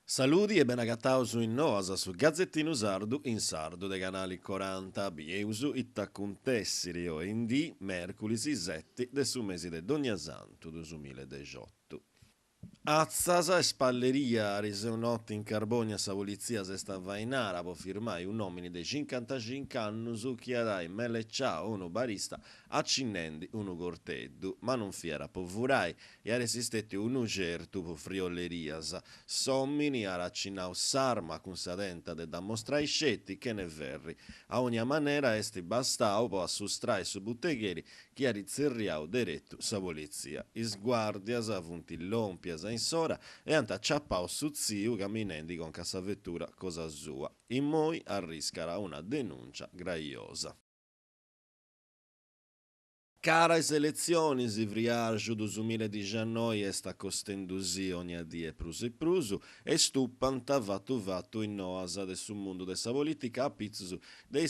Saludi e benagataus in Noas, su gazetinu sardu in sardu de Canali Coranta. Bieus ita acuntessiri oi in dì, mèrculis seti de su mesi de Donniasantu duasmiladexiotu. Atzas e spalleria, Ariseu noti in Carbònia sa politzia s'est afainara po firmai un'òmini de cincantacinc'annus chi at ai meleciau unu barista acinnendi unu gorteddu, ma non fiat po furai, iat essi stètiu unu certu po friollerias. S'òmini at acinnau s'arma cun sa tenta de dd'amostrai sceti chene ferri. A ogna manera est bastau po assustrai su butegheri chi at tzerriau deretu sa politzia. Is guàrdias funt lòmpias in s'ora e ant aciapau su tziu caminendi conca a sa vetura cosa sua. Immoi arriscat una denùncia graiosa. Cara a is eletzionis, friarxu duasmiladixannoi est acostendusì ogna die prus e prus e stupant fatu fatu is noas de su mundu de sa polìtica a pitzus de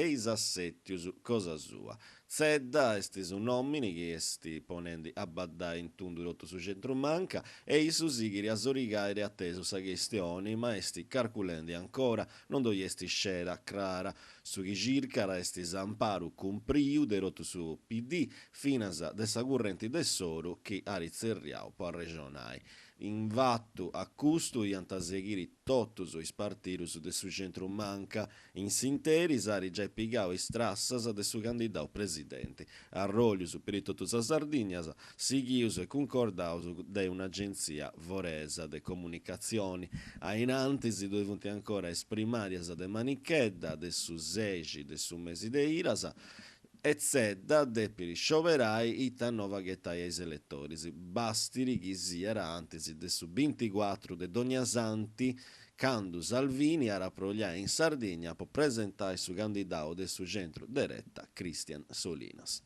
is assètius cosa sua. Zedda est su nòmini chi est ponendi a baddai in tundu totu su centru-manca e issu sighit a sorigai de atesu sa chistioni ma est carculendi ancora, non ddoi est sceda crara. Su chi circat est s'amparu cumpriu de totu su PD, finas de sa currenti de Soru chi at tzerriau po arrexonai. In fatu a custu iant a sighiri totus is partidus de su centru-manca. In s'interis at giai pigau is trassas de su candidau presidenti, arròlius peri totu sa Sardigna, sighius e cuncordaus de un'agentzia foresa de comunicatzioni. A in antis ddoi funt ancora is primàrias de Manichedda de su sexi de su mesi de Idas e Zedda depit scioberai ita nova ghetai a is eletoris, bastiri chi siat antis de su binticuatru de Dognasanti, candu Salvini at a aprogliai in Sardigna po presentai su candidau de su centru dereta Christian Solinas.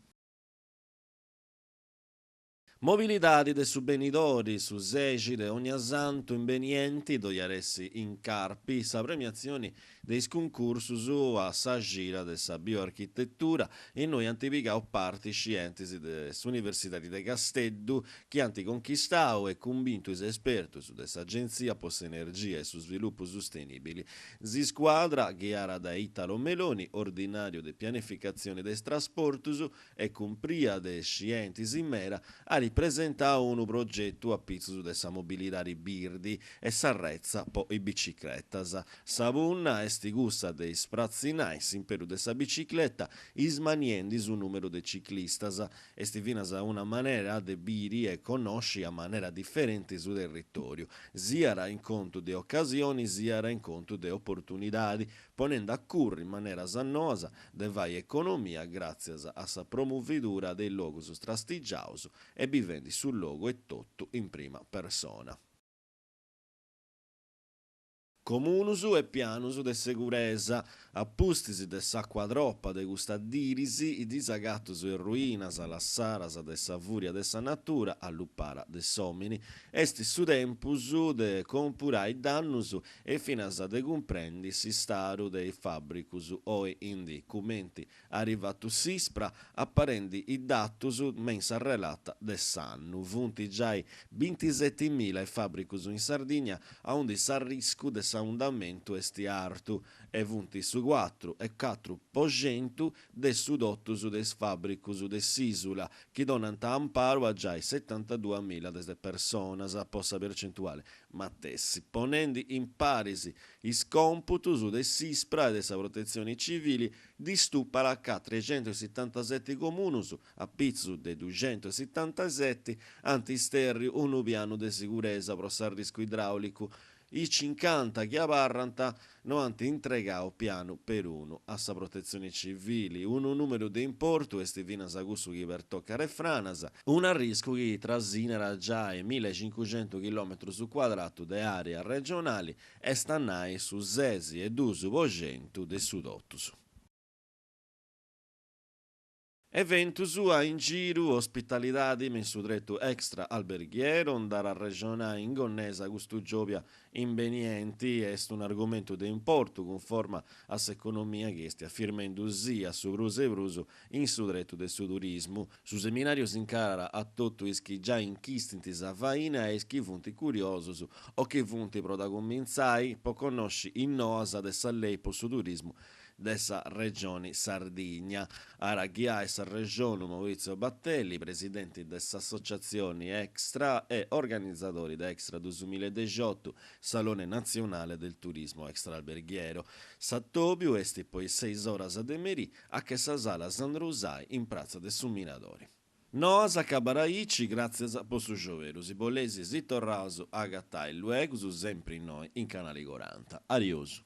Mobilidadi de su benidori, su sexi de Ognasantu imbenienti ddoi at essi in Carpi sa premiatzioni de is cuncursus a sa xira de sa bioarchitetura innui ant pigau parti scientis de s'Universidadi de Casteddu chi ant conchistau e cumbintu is espertus de s'Agentzia po s'Energia e su Svilupu Sustenìbili. S'iscuadra, ghiara dae Italo Meloni, ordinàriu de pianificatzioni de is trasportus, e cumpria de scientis mera, at presentau unu progetu a pitzus de sa mobilidadi birdi e sa retza po is bicicletas. Sa punna est cussa de ispratzinai s'imperu de sa bicicleta ismanniendi su nùmeru de ciclistas. Est finas una manera de biri e connosci a manera diferenti su territòriu, siat in contu de ocasioni siat in contu de oportunidadi, ponende a curri maneras noas de fai economia gràtzias a sa promovidura de is logus trastigiaus e bivendi su logu etotu in prima persona. Comunus e pianus de seguresa. A pustis de s'àcua tropa de custas diris, is disagatus e ruinas lassaras de sa fùria de sa natura allupara de s'òmini, est su tempus de compurai dannus e finas de cumprendi s'istadu de is fàbricus oi in dì, cumenti at fatu s'ISPRA aparendi is datus me in sa relata de s'annu. Funt giai bintisetimila is fàbricus in Sardigna aundi s'arriscu de s'aundamentu est artu e funt su cuatru e cuatru po centu de su totus de is fàbricus de s'ìsula, chi donant amparu a giai setantaduamila de personas po sa percentuale matessi, ponendi in paris is còmputus de s'ISPRA e de sa Protetzioni Civili, dd'istùpat ca trexentusetantaseti comunus, a pitzus de duxentusetantaseti, ant istèrriu unu pianu de siguresa pro s'arriscu idràulicu, Is cincanta chi abarrant no ant intregau pianu perunu a sa Protetzioni Civili. Unu nùmeru de importu est finas cussu chi pertocat is franas, un'arriscu chi trasinat giai millecincuxentu chilòmetrus cuadratu de àrea regionali, est a nai su sesi e duus po centu de su totus. Eventus a in giru, ospitalidadi me in su tretu extra alberghiero, nd'at a arrexonai in Gonnesa custu giòbia. imbenienti est un'argumentu de importu cunforma a s'economia chi est afirmendusì a su prus e prus in su tretu de su turismu. Su seminàriu s'incarat a totu is chi giai inchistint sa faina e is chi funt curiosus o chi funt pro dda cumintzai po connosci is noas de sa lei po su turismu de sa Regioni Sardigna. At a ghiai s'arrexonu Maurizio Battelli, presidenti de s'associatzioni Extra e organizadori de Extra duasmiladexiotu, Salone Nazionale del Turismo Extralberghiero. S'atòbiu est po is seis oras de merì a che sa sala Sandro Usai in pratza de su Minadori. Noas acabat aici, gràtzias po su scioberu. Si boleis si torraus a agatai luegus sempri innoi in Canali Coranta. Ariosu.